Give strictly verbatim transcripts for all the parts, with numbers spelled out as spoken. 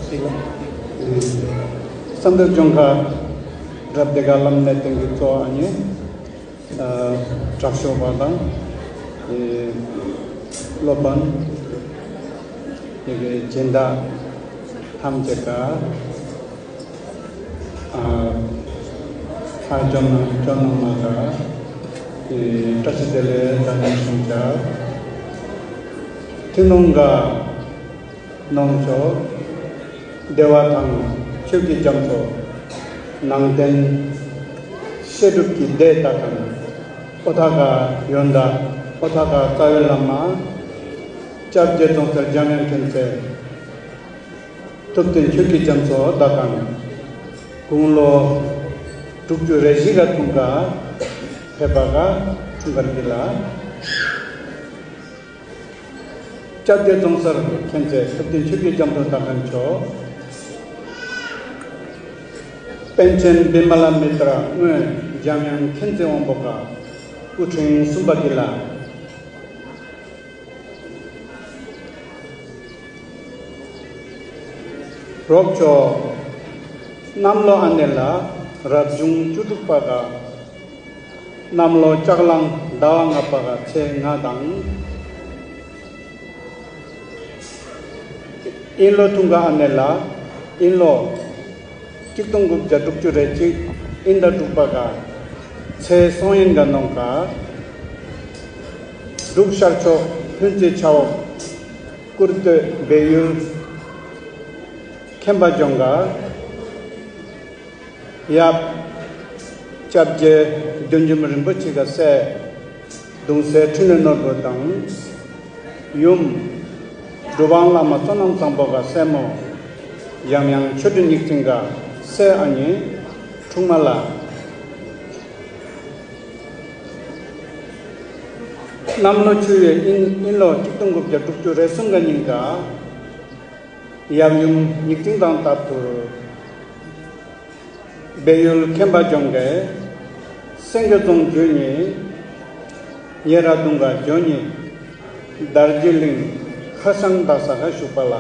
བསམ་གྲུབ་ལྗོངས་མཁར་རབ་སྡེ་དགའ་བླ་མའི་གནས་བརྟན་གྱི་གཙོ་བོ་ཨ་ནི་ཨ་དྲག་ཤོས་པ་དང་ཨེ་སློབ་དཔོན་ཡི་གེ་སྦྱིན་བདག་ཐམས་ཅད་ཀ་ཨ་ལྷ་ལྕམ་ལྕམ་ནང་མ་ག་ཨེ་བཀྲ་ཤིས་བདེ་ལེགས་དང་ནས་གསུང་བྱ། ཐུན་མོང་ག་ནང་ཆོས་བདེ་བ་དང་ཆོས་ཀྱི་རྒྱ་མཚོ་ནང་བསྟན་བཤད་སྒྲུབ་ཀྱི་སྡེ་དག་དང་ཨོ་ཐ་ག་ཡོན་བདག་ཨོ་ཐ་ག་རྩ་བའི་བླ་མ་སྐྱབས་རྗེ་རྫོང་སར་འཇམ་དབྱངས་མཁྱེན་བརྩེ་ཐུབ་བསྟན་ཆོས་ཀྱི་རྒྱ་མཚོ་དག་དང་དགུང་ལོ་དྲུག་ཅུ་རེ་བཞི་ག་འཁྲུངས་ག་ཕེབས་པ་ག་འཁྲུངས་གར་གྱི་ལ། སྐྱབས་རྗེ་རྫོང་སར་མཁྱེན་བརྩེ་ཐུབ་བསྟན་ཆོས་ཀྱི་རྒྱ་མཚོ་དག་གི་མཆོག་པཎ་ཆེན་བི་མ་ལ་མི་ཏྲ་དངོས་འཇམ་དབྱངས་མཁྱེན་བརྩེ་དབང་པོ་ཀ་སྐུ་ཕྲེང་གསུམ་པ་གི་ལ། རོགས་ཚོ། གནམ་ལོ་ཨ་ནེ་ལ་རབ་བྱུང་བཅུ་དྲུག་པ་ག་གནམ་ལོ་ལྕགས་གླང་ཟླ་བ་ལྔ་པ་ག་ཚེས་ལྔ་དང་། དབྱིན་ལོ་ཐུང་ག་ཨ་ནེ་ལ་དབྱིན་ལོ་གཅིག་སྟོང་དགུ་བརྒྱ་དྲུག་ཅུ་རེ་གཅིག་དབྱིན་ཟླ་དྲུག་པ་ག་ཚེས་སོང་ཡིན་ག་ནང་ག་འབྲུག་ཤར་ཕྱོགས་ལྷུན་རྩེ་ཆ་འོག་ཀུར་སྟོད་སྦས་ཡུལ་མཁན་པ་ལྗོངས་ག་ཡབ་སྐྱབས་རྗེ་བདུད་འཇོམས་རིན་པོ་ཆེ་ག་སྲས་གདུང་སྲས་འཕྲིན་ལས་ནོར་བུ་དང་། ཡུམ་གྲུབ་དབང་བླ་མ་བསོད་ནམས་བཟང་པོ་ག་སྲས་མོ་འཇམ་དབྱངས་ཆོས་སྒྲོན་ཉིག་ཅིང་ག་སྲས་ཨ་ནེ་འཁྲུངས་མ་ལ། གནམ་ལོ་ཆུ་ཡོས་དབྱིན་དབྱིན་ལོ་གཅིག་སྟོང་དགུ་བརྒྱ་དྲུག་ཅུ་རེ་གསུམ་ག་ཉིན་ག་ཡབ་ཡུམ་ཉིག་ཅིང་དང་སྟབས་བསྟུན། སྦས་ཡུལ་མཁན་པ་ལྗོངས་ཀྱིས་སེང་གེ་རྫོང་བརྒྱུད་ནས་ཉེ་ར་གདུང་ག་བརྒྱུད་ནས་དར་རྒྱས་གླིང་ཁར་སང་དག་ས་ག་བཞུགས་པ་ལ།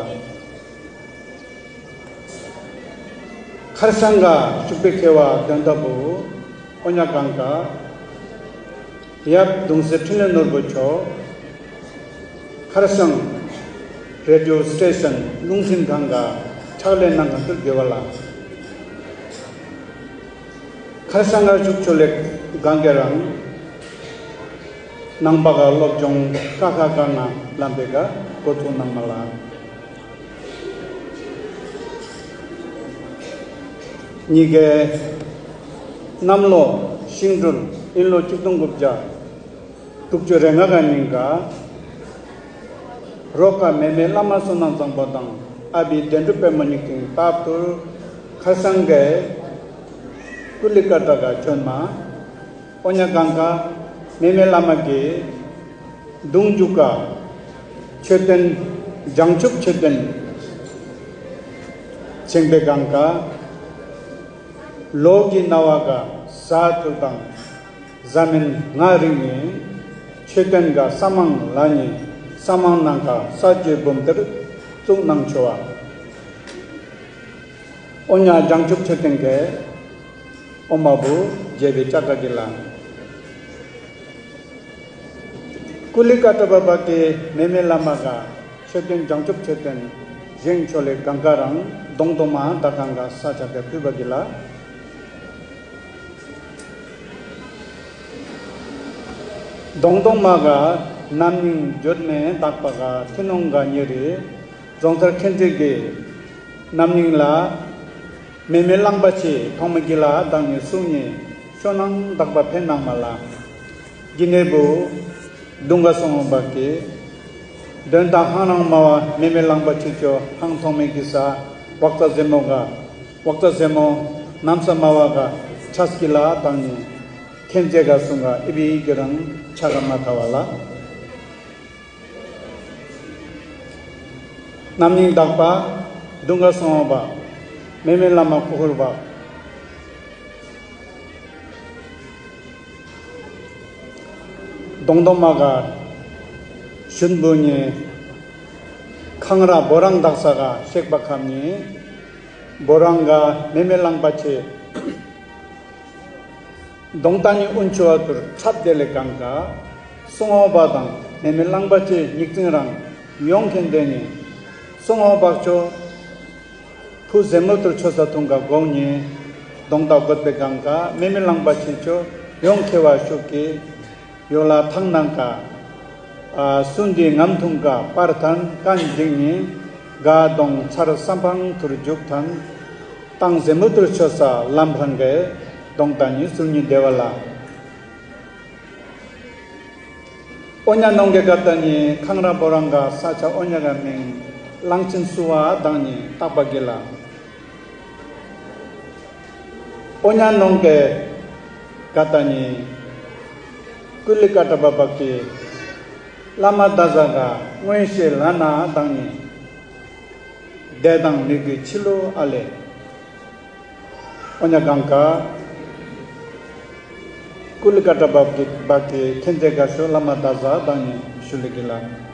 ཁར་སང་ག་བཞུགས་པའི་མཁས་པ་དོན་དག་པོ་ཨོ་ཉ་གང་ག་ཡབ་གདུང་སྲས་འཕྲིན་ལས་ནོར་བུ་མཆོག་ཁར་སང་རེ་ཌི་ཡོ་སི་ཊེ་ཤན་རླུང་འཕྲིན་ཁང་ག་ཕྱག་ལས་གནང་ག་ཏུ་དགེ་བ་ལ། ཁར་སང་ག་བཞུགས་ཆོས་ལེགས་གང་ག་རང་ནང་པ་ག་སློབ་སྦྱོང་ཀ་ཁ་ག་ན་ལམ་པའི་ག་འགོ་ཚུགས་གནང་མ་ལ། གཉིས་ཀའི་གནམ་ལོ་ཤིང་སྦྲུལ་དབྱིན་ལོ་གཅིག་སྟོང་དགུ་བརྒྱ་དྲུག་ཅུ་རེ་ལྔ་ག་ཉིན་ག་རོགས་ཀ་མེ་མེ་བླ་མ་བསོད་ནམས་བཟང་པོ་དང་ཨ་བི་བདེ་འགྲོ་པད་མོ་གཉིས་ཀྱི་སྟབས་བསྟུན་ཁར་སང་གའི་ཀུ་ལི་ཀ་ཏ་ག་བྱོན་མ། ཨོ་ཉ་གང་ག་མེ་མེ་བླ་མ་གི་གདུང་རྒྱུད་ཀ་མཆོད་རྟེན་བྱང་ཆུབ་མཆོད་རྟེན་ཆེན་པོའི་གང་ག་ལོ་གི་ན་བ་ག་ས་ཐུལ་དང་ཟ་མིན་ང་རིང་ནས་མཆོད་རྟེན་ག་ས་མང་ལ་ནི་ས་མང་ནང་ག་ས་བཅུའི་འབུམ་དེར་བཙུགས་གནང་ཆོག་བ། ཨོ་ཉ་བྱང་ཆུབ་མཆོད་རྟེན་གའི་ཨོ་མ་བུ་རྒྱལ་བའི་ལྕགས་ཀ་གི་ལ། ཀུ་ལི་ཀ་ཏ་བ་བ་ཀའི་མེ་མེ་བླ་མ་ག་མཆོད་རྟེན་བྱང་ཆུབ་མཆོད་རྟེན་བཞེངས་ཆོག་ལེ་གང་ག་རང་གདོང་གདོང་མ་ད་གང་ག་ས་ཆ་ག་ཕུལ་བ་གི་ལ། གདོང་གདོང་མ་ག་གནམ་སྙིང་བརྗོད་མེད་དག་པ་ག་ཐུན་མོང་ག་ཉེ་རེ་རྫོང་སར་མཁྱེན་བརྩེ་གི་གནམ་སྙིང་ལ། མེ་མེ་གླང་པ་ཆེ་ཐོག་མ་གི་ལ་དང་ནི་གསུང་ནི་ཤོ་ནང་དག་པ་ཕན་ནང་མ་ལ། གི་ནེ་བུ་གདུང་ག་སོང་བ་གི་དོན་དག་ཧང་རང་མ་བ་མེ་མེ་གླང་པ་ཆེ་ཆོ་ཧང་ཐོག་མེ་གི་ས་བག་ཙ་ཟེ་མོ་ག་བག་ཙ་ཟེ་མོ་གནམ་ས་མ་བ་ག་ཆས་གི་ལ་དང་ནི་མཁྱེན་བརྩེ་ག་གསུང་ག་ཨི་བི་གི་རང་ཆ་ག་མ་ཐ་བ་ལ། རྣམ་སྙིང་དག་པ། གདུང་ག་སོང་བ། མེ་མེ་བླ་མ་ཀུ་ཧུར་བ། གདོང་གདོང་མ་ག་ཤུན་བུ་ཉེ། ཁ་ འཁང་ར་བོ་རང་དག་ས་ག་གཤེགས་པ་ཁམས་ནི། བོ་རང་ག་མེ་མེ་གླང་པ་ཆེ། གདོང་ཏ་ནི་ཨུན་ཆུ་བ་དུར་ཁྲབ་དེ་ལས་གང་ག་སོང་ཧོ་བ་དང་མེ་མེ་གླང་པ་ཆེ་ཉིག་ཙིང་རང་ཡོང་མཁན་དེ་ནི། སོང་ཧོ་བག་ཆོ་ཕུ་ཟེ་མོ་དུར་ཆོ་ས་ཐུང་ག་གོང་ནི། གདོང་ཏ་གོད་པའི་གང་ག་མེ་མེ་གླང་པ་ཆེ་ཆོ་ཡོང་ཁེ་བ་ཤུག་གི། ཡོ་ལ་ཐང་ནང་ཀ། ཨ་སུན་དི་ངམ་ཐུང་ཀ་པར་ཐན་ཀན་འཇིག་ནི། ག་གདོང་ཚར་སམ་ཕང་ཐུར་འཇུག་ཐན། ཏང་ཟེ་མུ་ཐུར་ཆོ་ས་ལམ་ཕང་གེ། གདོང་ཏ་ནི་སུ་ཉི་དེ་བ་ལ། ཨོ་ཉ་ནོང་གེ་ག་ཏ་ནི་ཁང་ར་བོ་རང་ག་ས་ཆ་ཨོ་ཉ་ག་མིང་གླང་ཆེན་སུ་བ་དང་ནི་རྟག་པ་གེ་ལ། ཨོ་ཉ་ནོང་གེ་ག་ཏ་ནི་ཀུ་ལི་ཀ་ཏ་བ་བག་གི་བླ་མ་ད་ཟ་ག་མངོན་ཤེས་ལ་ན་དང་ནི་བདེ་དང་མི་གི་ཕྱི་ལོ་ཨ་ལེ། ཨོ་ཉ་གང་ག་ཀུ་ལི་ཀ་ཏ་བ་བག་གི་བག་གི་ཁེན་ཛེ་ག་ཤོ་བླ་མ་ད་ཟ་དང་ནི་ཤུ་ལི་གི་ལ།